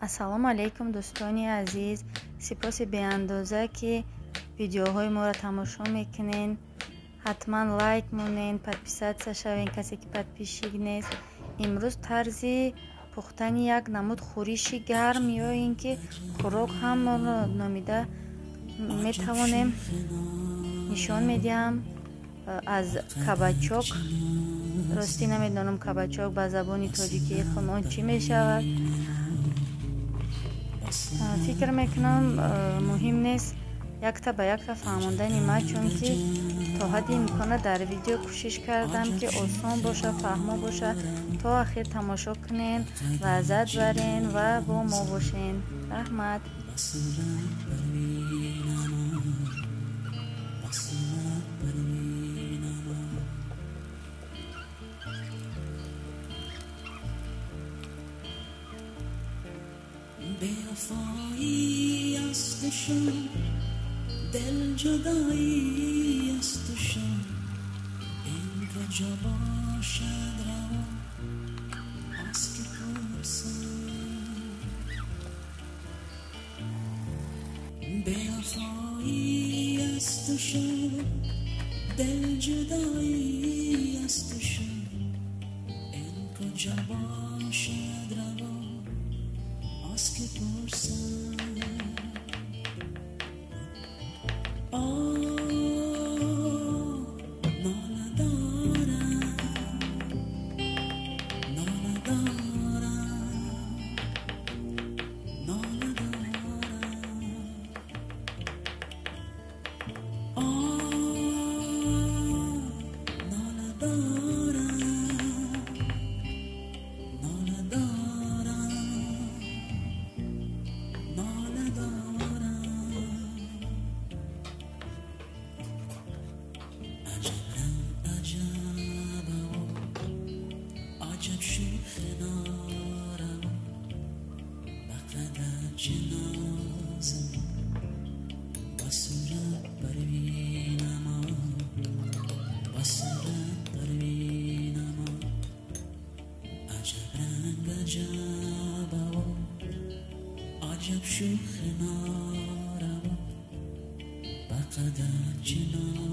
Ассалому алайкум, дӯстони азиз. Сипоси беандоза, ки видеоҳои моро тамошо мекунен. Ҳатман лайк монен, подписаться шавен, касе ки подписчик нест. Имрӯз тарзи пухтани як намуд хӯриши гарм ё ин ки хӯрок ҳам моро номида метавонем нишон медиҳам аз кабачок. Ростӣ намедонам, кабачок ба забони тоҷикии худмон чӣ мешавад. Фикр мекунам, муҳим нест якта ба якта фаҳмондани ма, чунки то ҳадди имкона дар видео кӯшиш кардам, ки осон боша, фаҳмо боша. То ахир тамошо кунен, лаззат барен ва бо мо бошен. Раҳмат. بی‌وفایی است شام، دل جدایی است شام، این کجا باشد روا از که پرسم. بی‌وفایی است شام، دل جدایی است شام، این کجا باشد روا از که پرسم. آه ناله دارم، ناله دارم، ناله دارم. آه ناله دارم، ناله دارم، ناله دارم. عجب رنگ عجب و عجب شوخ نارم، به قدر جنازم با صورت پروینم، با صورت پروینم. عجب رنگ عجب و عجب شوخ نارم، به قدر جنازم.